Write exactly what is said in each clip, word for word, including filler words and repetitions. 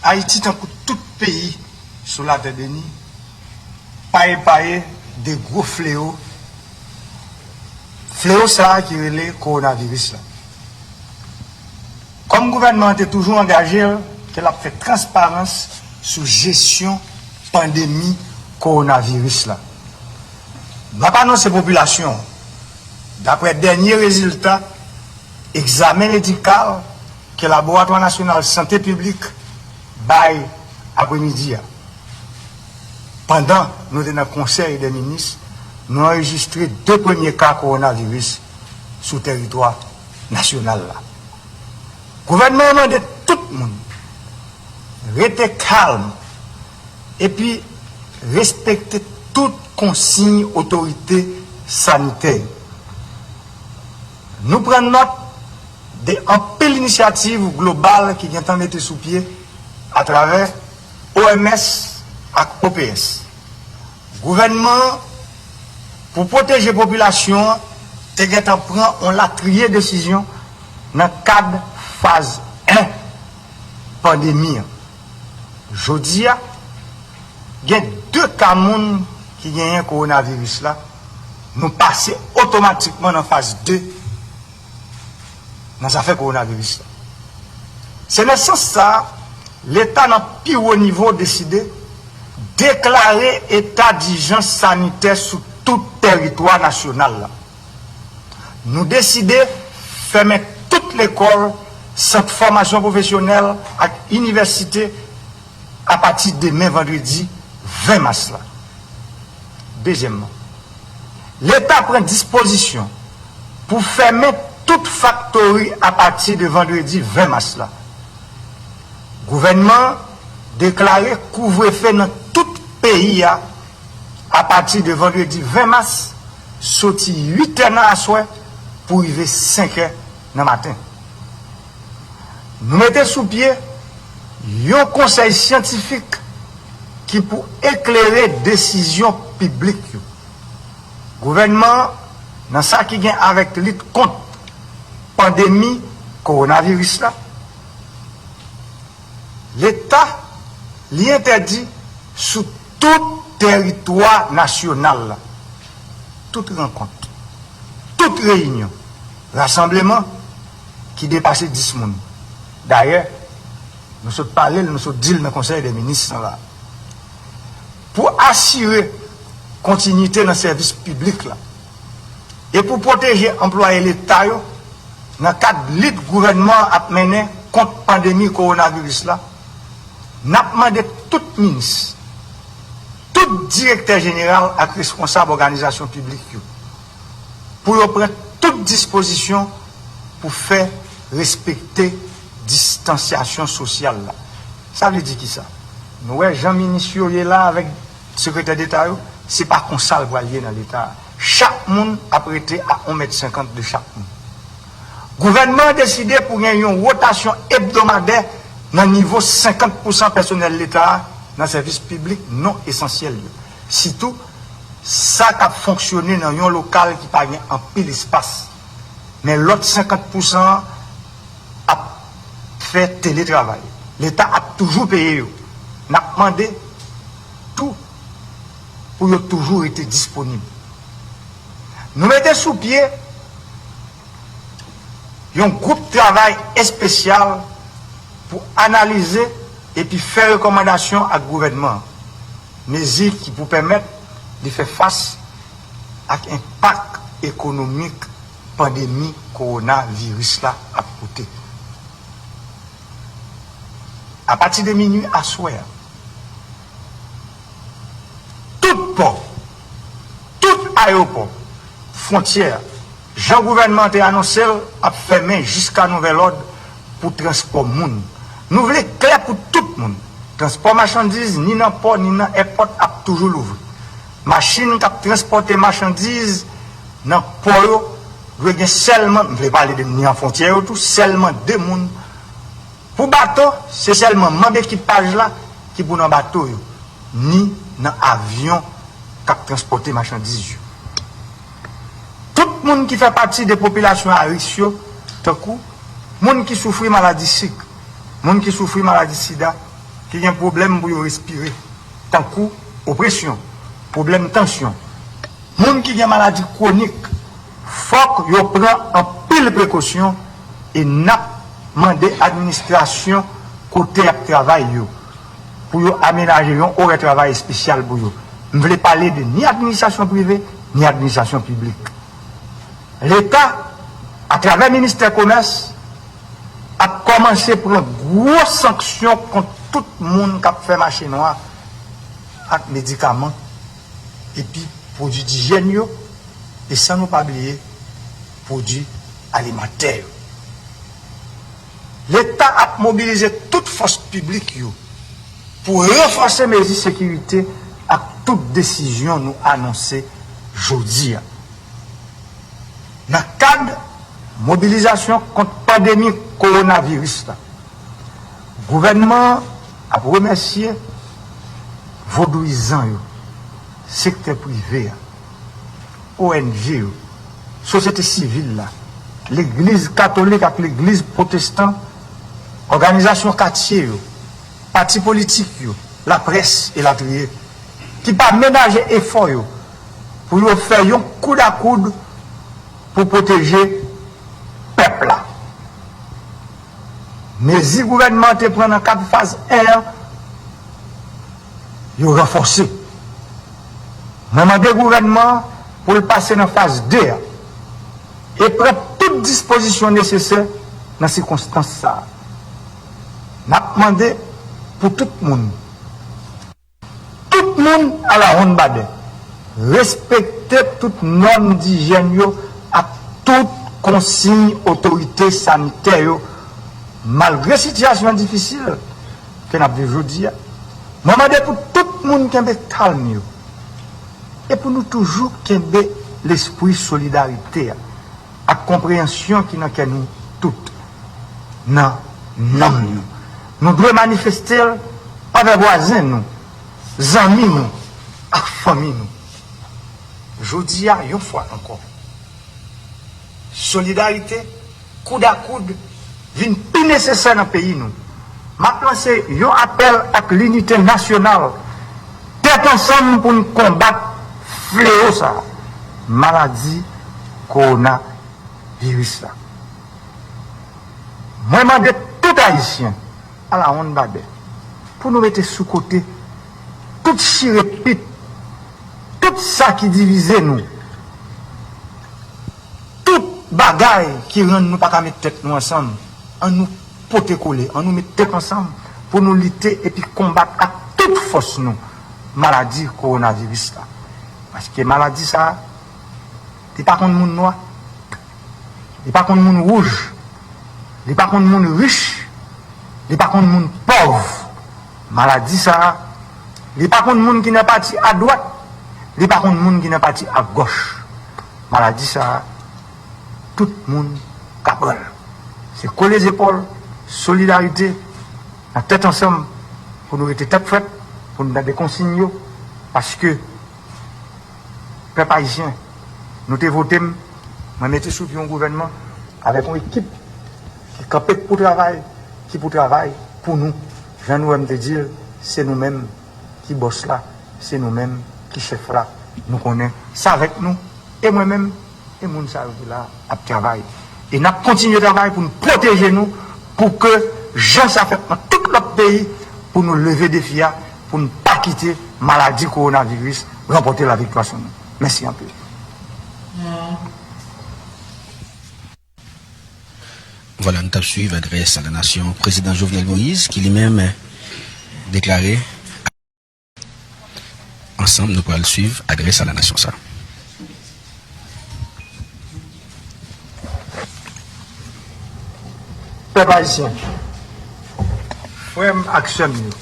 Ayiti, tankou tout peyi sou latè beni, pa epaye de gwo fleo, fleo sa a ki rele kowonaviris la. Kòm gouvènman an te toujou angaje l ke l ap fè transparans sou jesyon pandemi kowonaviris la, n ap anonse popilasyon an, daprè dènye rezilta egzamen medikal ke Laboratwa Nasyonal Sante Piblik bay apremidi a, pandan nou te nan Konsèy dè Minis, nou anrejistre de premye ka kowonaviris sou tèritwa nasyonal la. Gouvènman an mande tout moun rete kalm epi respekte tout konsiy otorite sanitè yo. Nou pran nòt de anpil inisyativ global ki gentan mete sou pye atravè O M S ak O P S. Gouvènman an, pou pwoteje popilasyon an, te gentan pran yon latriye desizyon nan kad faz en pandemi an. Jodi a, gen de ka moun ki genyen kowonaviris la, nou pase otomatikman nan faz de nan zafè kowonaviris la. Se nan sans sa a, Leta nan pi wo nivo deside deklare eta dijans sanitè sou tout tèritwa nasyonal la. Nou deside fèmen tout lekòl, sant fòmasyon pwofesyonèl ak inivèsite apati demen vandredi ven mas la. Dezyèmman, Leta pran dispozisyon pou fèmen tout faktori apati de vandredi ven mas la. Gouvènman an deklare kouvrefe nan tout peyi a apati de vandredi ven mas, soti uit è nan aswè pou rive senk è nan maten. Nou mete sou pye yon konsèy syantifik ki pou eklere desizyon piblik yo. Gouvènman an, nan sa ki gen avèk lit kont pandemi kowonaviris la, Leta, li entèdi sou tout tèritwa nasyonal la tout rankont, tout reyinyon, rasanbleman ki depase dis moun. Dayè, nou sot pale l, nou sot di l nan Konsèy dè Minis lan la. Pou asire kontinyite nan sèvis piblik la e pou pwoteje anplwaye Leta yo nan kad lit gouvènman an ap mennen kont pandemi kowonaviris la, n ap mande tout minis, tout direktè jeneral ak responsab òganizasyon piblik yo pou yo pran tout dispozisyon pou fè respekte distansyasyon sosyal la. Sa vle di kisa? Nou wè jan minis yo ye la avèk sekretè deta yo, se pa konsa l pral ye nan Leta a. Chak moun ap rete a yon mèt senkant de chak moun. Gouvènman an deside pou gen yon wotasyon ebdomadè nan nivo senkant pousan pèsonèl Leta a nan sèvis piblik non esansyèl yo, sitou sa k ap fonksyone nan yon lokal ki pa gen anpil espas. Men lòt senkant pousan an ap fè teletravay. Leta ap toujou peye yo. N ap mande tou pou yo toujou rete disponib. Nou mete sou pye yon gwoup travay espesyal pou analize epi fè rekòmandasyon ak gouvènman an, mezi ki pou pèmèt li fè fas ak enpak ekonomik pandemi kowonaviris la ap pote. Apati de minui aswè a, tout pò, tout ayewopò, fwontyè, jan gouvènman an te anonse l, ap fèmen jiska nouvèl òd pou transpò moun. Nou vle klè pou tout moun, transpò machandiz ni nan pò ni nan èpòt ap toujou louvri. Machin k ap transpòte machandiz nan pò yo dwe gen sèlman, m vle pale de ni nan fwontyè yo tou, sèlman de moun. Pou bato, se sèlman manm ekipaj la ki pou nan bato yo, ni nan avyon k ap transpòte machandiz yo. Tout moun ki fè pati de popilasyon a risk yo, tankou moun ki soufri maladi sik, moun ki soufri maladi sida, ki gen pwoblèm pou yo respire, tankou opresyon, pwoblèm tansyon. Moun ki gen maladi kwonik, fòk yo pran anpil prekosyon e n ap mande administrasyon kote y ap travay yo pou yo amenaje yon orè travay espesyal pou yo. M vle pale de ni administrasyon prive, ni administrasyon piblik. Leta, atravè ministè komès, ap kòmanse pran gwo sanksyon kont tout moun k ap fè mache nwa ak medikaman epi pwodui dijyèn yo, e san nou pa bliye pwodui alimantè yo. Leta ap mobilize tout fòs piblik yo pou ranfòse mezi sekirite ak tout desizyon nou anonse jodi a. Nan kad mobilizasyon kont pandemi kowonaviris la, gouvènman an ap remèsye vodouyizan yo, sektè prive a, O N G yo, sosyete sivil la, legliz katolik ak legliz pwotestan, òganizasyon katye yo, pati politik yo, laprès elatriye, ki pa menaje efò yo pou yo fè yon koud a koud pou pwoteje pèp la. Mezi gouvènman an te pran nan kad faz en an, yo ranfòse. Mwen mande gouvènman an pou l pase nan faz de a e pran tout dispozisyon nesesè nan sikonstans sa a. N ap mande pou tout moun, tout moun alawonnbadè, respekte tout nòm dijyèn yo ak tout konsiy otorite sanitè yo, malgre sitiyasyon difisil ke n ap viv jodi a. Mwen mande pou tout moun kenbe kalm yo e pou nou toujou kenbe lespri solidarite a ak konpreyansyon ki nan kè nou tout, nan nanm nou. Nou dwe manifeste l anvè vwazen nou, zanmi nou ak fanmi nou. Jodi a, yon fwa ankò, solidarite koud a koud vin pi nesesè nan peyi nou. M ap lanse yon apèl ak linite nasyonal, tèt ansanm pou n konbat fleo sa a, maladi kowonaviris la. Mwen mande tout Ayisyen alawonnbadè pou nou mete sou kote tout chire pit, tout sa ki divize nou, tout bagay ki rann nou pa ka met tèt nou ansanm. Ann nou pote kole, ann nou met tèt ansanm pou nou lite epi konbat ak tout fòs nou maladi kowonaviris la. Paske maladi sa a, li pa konn moun nwa, li pa konn moun wouj, li pa konn moun rich, li pa konn moun pòv. Maladi sa a, li pa konn moun ki nan pati adwat, li pa konn moun ki nan pati agòch. Maladi sa a, tout moun ka pran l. Se kole zepòl, solidarite, nan tèt ansanm pou nou rete tèt frèt, pou nou tande konsiy yo, paske pèp ayisyen, nou te vote m, mwen mete sou pye yon gouvènman avèk yon ekip ki kanpe pou travay, ki pou travay pou nou. Jan nou wè m te di l, se nou menm ki bòs la, se nou menm ki chèf la. Nou konnen se avèk nou, e mwen menm, e moun sa yo ki la ap travay. E n ap kontinye travay pou n pwoteje nou, pou ke jan sa fèt nan tout lòt peyi, pou nou leve defi a, pou n pa kite maladi kowonaviris ranpòte laviktwa sou nou. Mèsi anpil. Vwala, nou t ap swiv adrès a la nasyon prezidan Jovenel Moïse, ki li menm deklare. Ansanm, nou pral swiv adrès a la nasyon sa. Pèp ayisyen, frè m ak sè m yo,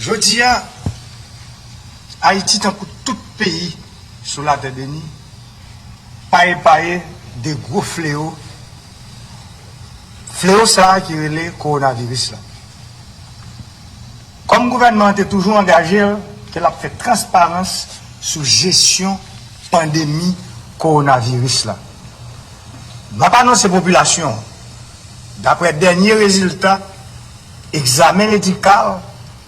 jodi a, Ayiti, tankou tout peyi sou latè beni, pa epaye de gwo fleo, fleo sa a ki rele kowonaviris la. Kòm gouvènman an te toujou angaje l ke l ap fè transparans sou jesyon pandemi kowonaviris la, m ap anonse popilasyon an, daprè dènye rezilta Egzamen medikal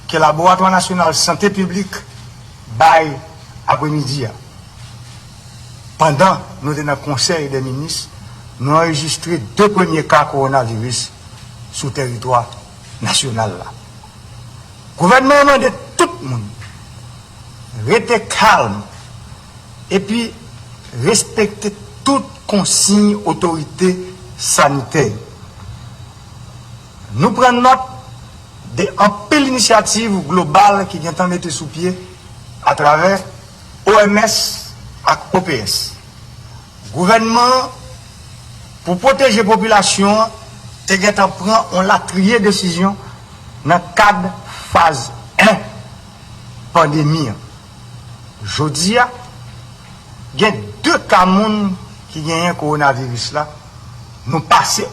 ke Laboratwa Nasyonal Sante Piblik bay apremidi a. Pandan nou te nan Konsèy dè Minis, nou anrejistre de premye ka kowonaviris sou tèritwa nasyonal la. Gouvènman an mande tout moun rete kalm epi respekte tout konsiy otorite sanitè yo. Nou pran nòt de anpil inisyativ global ki gentan mete sou pye atravè O M S ak O P S. Gouvènman an, pou pwoteje popilasyon an, te gentan pran yon latriye desizyon nan kad faz en pandemi an. Jodi a, gen de ka moun ki genyen kowonaviris la, nou pase